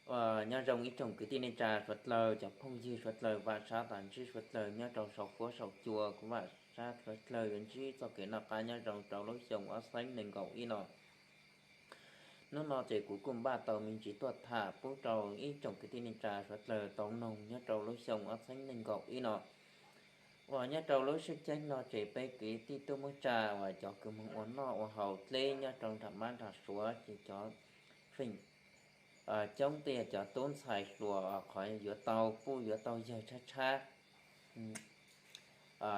Nyob zoo ib tsoom kwv tij neej tsa suav dlawg, cov phooj ywg suav dlawg, vam sab tas ntsib suav dlawg nyob rau saum fuab saum cua. Kuv vam sab suav dlawg yuav ntsib txoj kev noj qab nyob zoo rau lub xyoo ob txhiab nees nkaum ib no. Hnub no ces kuv kuj npaj tau me ntsis tuaj tham pub rau ib tsoom kwv tij neej tsa suav dlawg tau noog nyob rau lub xyoo ob txhiab nees nkaum ib no, uas nyob rau lub sij hawm no ces peb kwv tij tub muab tsa uas cov kws moog ua noj ua haus dleb nyob rau nram mab nram suav ces cov feem coob tej cov tub ntxhais hluas qhov yuav tau puj yuav tau yawg tshab tshab,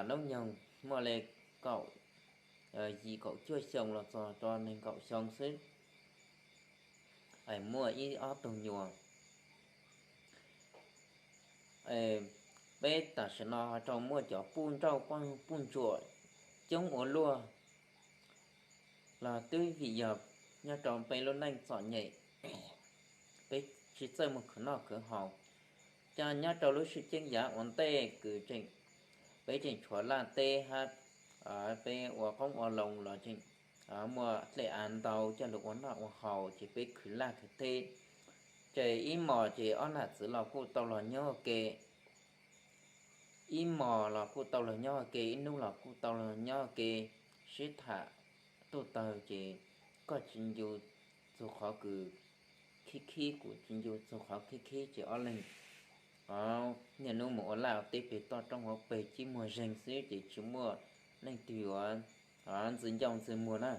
noob nyoog muaj le kaum yim kaum cuaj xyoo los txog rau nees nkaum xyoo xwb, muaj ib ob tug nyuas. Peb tam sim no ho rau muaj cov puj nrauj puj ntsuam coob ua luaj los twb vim yog nyob rau peb lub neej txom nyem, peb tsis txawj muaj khwv noj khwv haus. Ces nyob rau lub sij hawm yav ua ntej kws peb tseem tshuav laj teb hab peb ua qoob ua loo los tseem muaj dlej av ntau coj lug ua noj ua haus ces peb khwv laj khwv teb. Ces ib mos ces ob nam txwv los kuj tau los nyob ua ke, ib mos los kuj tau los nyob ua ke, ib hnub los kuj tau los nyob ua ke, sib tham tuj tawg ces koj tsis ncu txug qhov kws khib khib, kuv tsis ncu txug qhov khib khib ces ob leeg niaj hnub mus ua laj ua teb peg toj roob hauv peg cib muag zeeg xwb ces tsis muaj leej twg yuav ntxwg ncauj ntxwg muag na.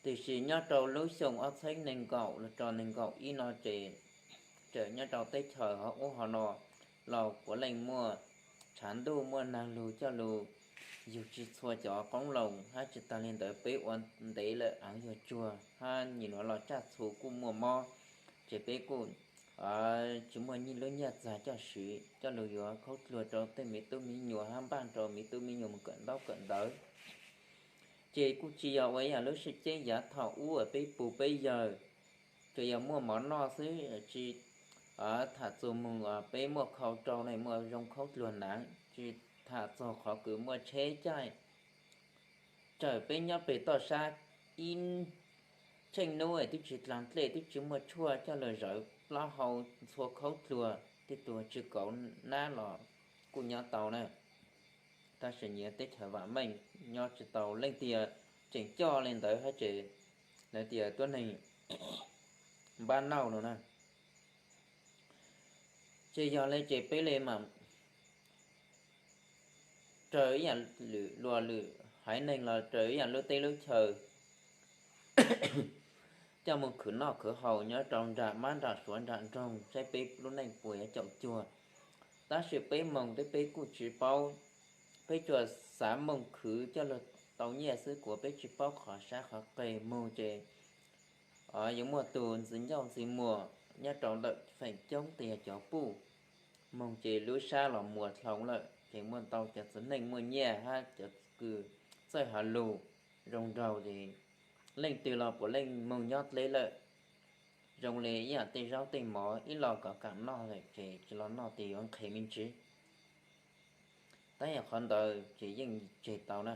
Tiam sis nyob rau lub xyoo ob txhiab nees nkaum los rau nees nkaum ib no ces txawm nyob rau teb chaws hov ub hov no los puav leej muaj tshav ntuj muaj nag lug coj lug yug tsis txhua cov qoob loo hab tsis tag li ntawd peb ua ntev lawm aav yuag tsuag hab nyim nuav los tsaj txhu kuj muaj mob ces peb kuj tsis muaj lub nyiaj txag coj siv coj lug yuav khaub dluag rau tej miv tub miv nyuas hab npaj rau miv tub miv nyuas mus kawm ntaub kawm ntawv. Ces kuj tsis yog ua ib yam lub sij hawm yav thaum ub uas peb pug peb yawg, tsuas yog muaj mov noj xwb, tsis tham txug moog peb muaj khau rau ne muaj zoo khaub dluag naav, tsis tham txug qhov kws muaj tsheb caij. Txawm peb nyob peg toj sab ib tsheej nub twb tsis dlaag dlej twb tsis muaj tshuaj coj lug zawv plaub hau ntxhua khaub dluag tej tug tsis kauv nab los kuj nyob tau na. Tab sis nyias teb chaws vam meej nyob tsis tau, leej twg tseem coj li ntawd hab ces lawv tias tuab neeg npab nauj no na. Ces yog le ces peb le mam raws ib yam lwm luag lwm haiv neeg los raws ib yam lub teb lub chaw coj moog khwv noj khwv haus nyob rau nram mab nram suav nram nroog saib peb lub neej puas yuav caum cuag. Tab sis peb moog twb peb kuj tsis paub, peb tsuas xav moog khwv coj lug tau nyiaj xwb, kuas peb tsis paub qhov sab qhov qeg moog ces yuav muaj tug ntxwg ncauj ntxwg muag nyob rau ntawm feem coob tes yog cov puj moog ces lub sab los muas dlhau lawm ces muaj ntau cov txiv neej muaj nyiaj hab cov kws txawj has lug zoo nraug ces leej twg los puav leej moog nyob dleb lawm. Zoo li ib yam tej zaub tej mov ib los kom kaam noj lawm ces tsis los noj tes yuav nqhes me ntsis. Tab yog qhov ntawd ces yeej tseg tau na.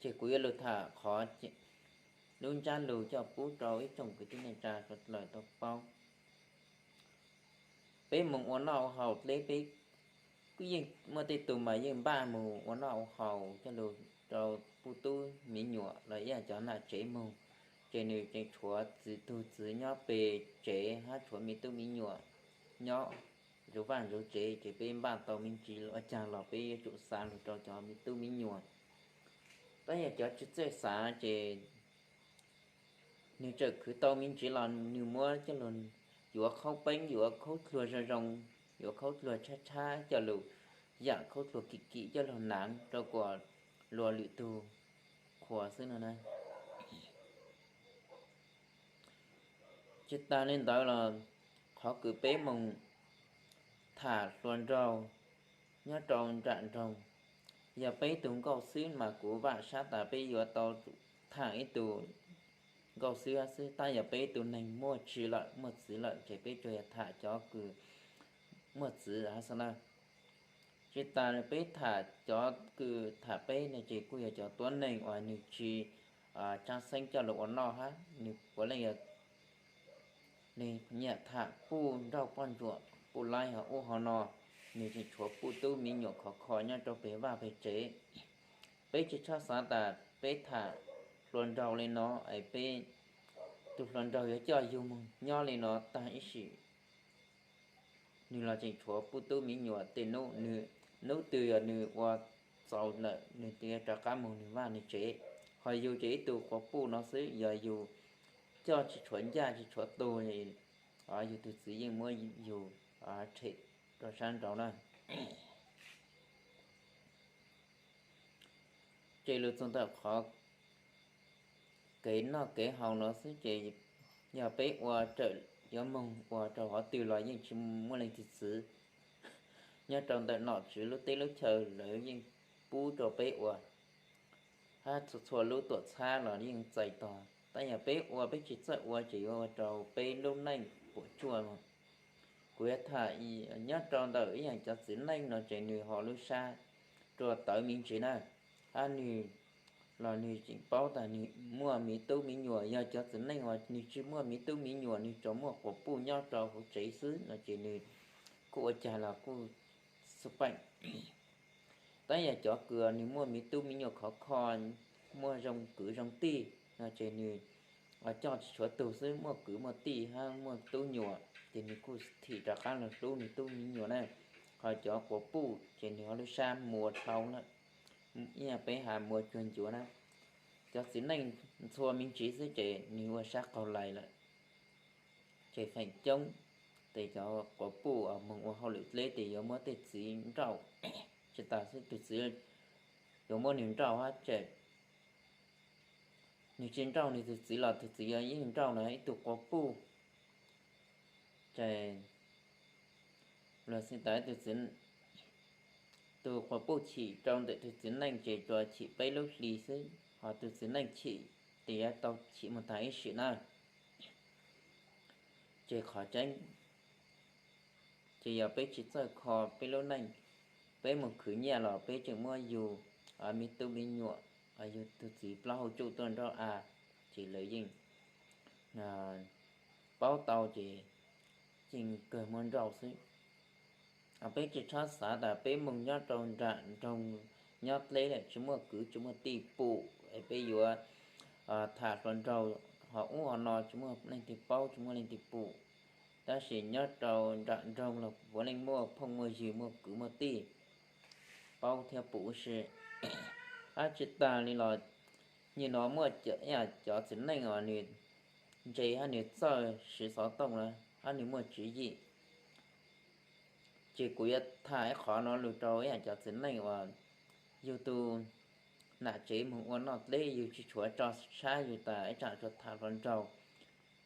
Ces kuv yuav lug tham qhov lub ntsab lug coj pub rau ib tsoom kwv tij neej tsa sawv dlawg tau paub. Peb moog ua noj ua haus dleb, peb kuj yeej muaj tej tug mas yeej npaj moog ua noj ua haus coj lug rau puj tub miv nyuam los ib yam cov nam tsev moog, ces nws tseem tshuav txwv tug txwv nyob pem tsev hab tshuav miv tub miv nyuam nyob zuj vaj zuj tsev, ces peb npaj tau me ntsis ua caag los peb yuav tsum xa lug rau cov miv tub miv nyuam. Tab yog cov tsis txawj xav ces nws txawm khwv tau me ntsis los nws muab coj lug yuav khaub peeb, yuav khaub dluag zoo zoo, yuav khaub dluag tshab tshab coj lug, yaam khaub dluag kim kim coj lug naav rau kuas luag lwm tug qhuas xwb no na. Tsis tas li ntawd los qhov kws peb moog tham hluas nraug nyob rau nram nroog, yog peb tug nkauj xwb mas kuv vaam sab tas peb yuav tau tham ib tug nkauj xwb xwb. Tab yog peb ib tug neeg muaj tsi lawm muaj txiv lawm ces peb tsuas yog tham cov kws muaj txiv hab xwb na. Tsis tas peb tham cov kws tham peb no ces kuj yog cov tuab neeg uas nws tsis tsaab xeeb coj lug ua noj hab nws puav leej yog nws nyiam tham puj nrauj poj ntsuam puj laib ho ub ho no, nws tseem tshuav puj tub miv nyuam khov kho nyob rau peg vaj peg tsev. Peb tsis txhob xav tas peb tham hluas nraug li no es peb tus hluas nraug yuav coj yug moog nyob li no taag ib sim. Nws los tseem tshuav puj tub miv nyuam tej nub, nws nub twg yog nws ua txaus lawm nws yuav rov qab moog nws vaj nws tsev. Ho yug ces ib tug quas puj no xwb, yog yug coj tsis tshuav ncaj tsis tshuav tug, yug tug txiv yeej muab yug rhem rau sab nraud na. Ces lug txug ntawm qhov kev noj kev haus no xwb ces yog peb ua tawm yuav moog ua rau qhov twg los yeej tsis muaj leej twg txwv. Nyob rau ntawm nom tswv lub teb lub chaw lawv yeej pub rau peb ua, hab txhua txhua lub tuam txhab los yeej txais tog, tab yog peb ua peb tsis txawj ua ces yuav ua rau peb lub neej puas tsuaj. Kuv yuav tham nyob rau ntawm ib yaam cov txiv neej no ces nws ho lub sab rua tawv me ntsis na, hab nws los nws tseem paub tas nws muaj miv tub miv nyuam. Yog cov txiv neej uas nws tsis muaj miv tub miv nyuam, nws tsuas muaj quas puj nyob rau hauv tsev xwb no ces nws kuj ua caag los kuj xu peem. Tab yog cov kws nws muaj miv tub miv nyuam khov kho, muaj zoo kwv zoo tij no ces nws coj tsis tshuav tug xwb, muaj kwv muaj tij hab muaj tub nyuam ces nws kuj thim rov qab los hlub nws tub miv nyuam na. Ho cov quas puj ces nws ho lub sab muas dhau lawm, ib yaam peb has muas cuag ncuav na. Cov txiv neej ntxhua me ntsis xwb ces nws ua sab qaug lais lawm. Ces feem coob tes cov quas puj moog ua hauj lwm dleb tes yuav muab tej txiv nrauj, tsis tas xwb tug txiv yuav muab nws nrauj hab tseem nws tsis nrauj nws tug txiv los tug txiv yuav yeej nrauj na ib tug quas puj. Ces luag xwb tas tug txiv, tug quas puj chim rau ntawm tug txiv neej ces tsuas chim peb lub hli xwb, ho tug txiv neej chim tes yuav tau chim moog taag ib sim na. Ces qhov tseeb ces yog peb tsis txawj kho peb lub neej, peb moog khwv nyiaj los peb tseem muab yug miv tub miv nyuam, yug tug txiv plaub hau tsuj tuaj nrauj av, ces lawv yeej paub tau ces yeej kawg muab nrauj xwb. Peb tsis txhob xav tas peb moog nyob rau nram nroog nyob dleb lawm tsis muaj kwv tsis muaj tij pum es peb yuav tham hluas nraug ho ub ho no tsis muaj leej twg paub tsis muaj leej twg pum. Tab sis nyob rau nram nroog los puav leej muaj phooj muaj ywg muaj kwv muaj tij paub thiab pum huv si. Hab tsis tas li los nyim no muaj cov txiv neej uas nws ntse hab nws txawj siv xov tooj na, hab nws muaj tswv yim. Ces kuv yuav tham ib qhov no lug rau ib yaam cov txiv neej uas yug tug nam tsev moog ua noj dleb yug tsis tshuav tso tshab yug tas ib tsaam tsuas tham hluas nraug.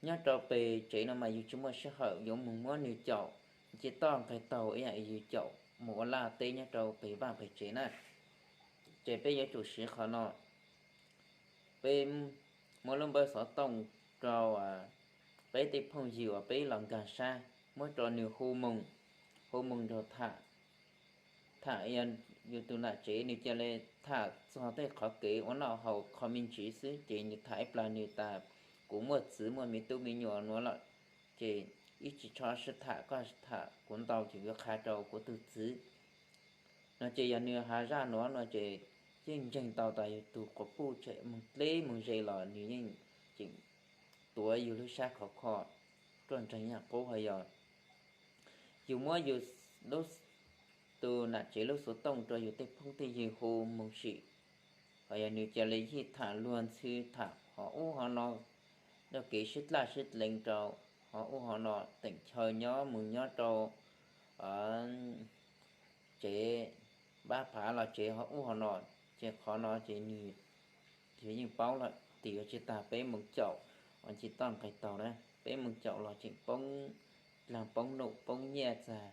Nyob rau peg tsev no mas yug tsis muaj sij hawm yuav moog muab nws caum nce toj nqeg taug ib yaam yug caum moog ua laj teb nyob rau peg vaj peg tsev na. Ces peb yuav tsum siv qhov no, peb muab lub npawb xov tooj rau peb tej phooj ywg uas peb los nkaag sab, muab rau nws hu moog, hu moog nrug tham. Tham yog yus tus nam tsev nws ca le tham txog tej qhov kev ua noj haus qho me ntsis xwb ces nws tham ib plag nws tas kuv muaj txwv muaj me tub me nyuam nuav lawm, ces ib tsis txhob sib tham, koj tham kuv ntau ces kuv qha rau kuv tug txwv no ces yog nws has zaj nuav no ces yeej ntseeg tau tas yus tus quas puj tseem moog dleb moog ze los nws yeej tseem tuav yus lub sab khov kho ruaj nreeg yam qub. Ho yog yus muab yus tus nam tsev lub xuv tooj rau yus tej phooj tej ywg hu moog sim, ho yog nws ca le yig tham luag ntxhw tham ho ub ho no, nrog kev sib dlaj sib dleev rau ho ub ho no, teem chaw nyob moog nyob rau tsev pab phav los tsev ho ub ho no, ces qhov no ces nws yeej paub lawm tias yuav tsis tas peb moog caum ua nce toj nqeg taug na, peb moog caum los tseem poob dlaag poob num poob nyiaj txag.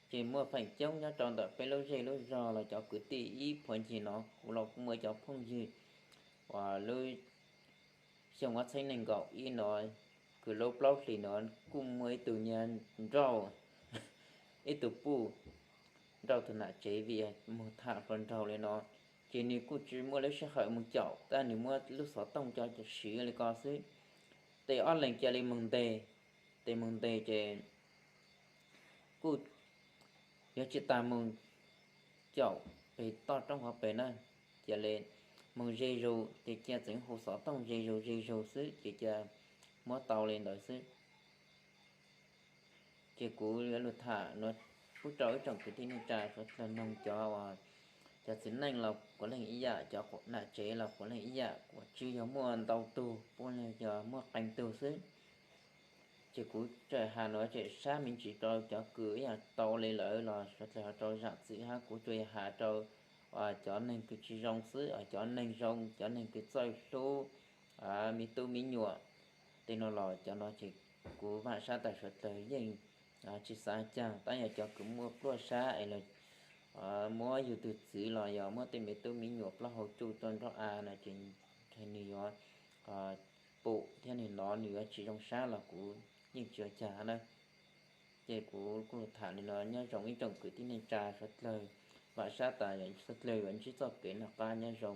Ces muaj feem coob nyob rau ntawm peb lub zej lub zog los cov kwv tij ib puag ncig no kuv los kuj muaj cov phooj ywg uas lub xyoo ob txheeb neeg nkaum ib no, kws lub plaub hlis no kuj muaj ib tug nyuag nrauj, ib tug puj nrauj tus nam tsev vim moog tham hluas nraug li no. Ces nws kuj tsis muaj lub sij hawm mus caum, tab nws muab lub xov tooj coj siv li ko xwb. Ces ob leeg cia li mus ntes, ces mus ntes ces kuj yuav tsis tas mus caum pem toj roob hauv pes na, cia li mus ze zus, ces cia txeev hu xov tooj ze zus ze zus xwb, ces cia muab tau li ntawd xwb. Ces kuv yuav lug tham nuav pub rau ib tsoom kwv tij neej tsa suav dlawg noog cov uas cov txiv neej los puav leej ib yam, cov nam tsev los puav leej ib yam, kuv tsuas yog muaj ntau tug puav leej yog muaj qee tug xwb. Ces kuv tsuas has nuav tseem sab me ntsis rau cov kws ib yam tau li lawm los suav dlawg ho rau zaam txim hab, kuv tsuas yog has rau cov neeg kws tsis zoo xwb. Cov neeg zoo, cov neeg kws txawj hlub me tub me nyuam tej no los cov no ces kuv vaam sab tas suav dlawg yeej tsis xav caag. Tab yog cov kws muaj pluaj sab es muab yug tug txwv los yog muab tej me tub me nyuam plaub hau tsuj tuaj nrog a no ces nws yuav pum thiab nws nov nws yuav tsis zoo sab los kuv yeej tsis ua caag na. Ces kuv kuj tham li no, nyob zoo ib tsoom kwv tij neej tsa suav dlawg, vaam sab tas suav dlawg yuav ntsib txoj kev noj qab nyob zoo.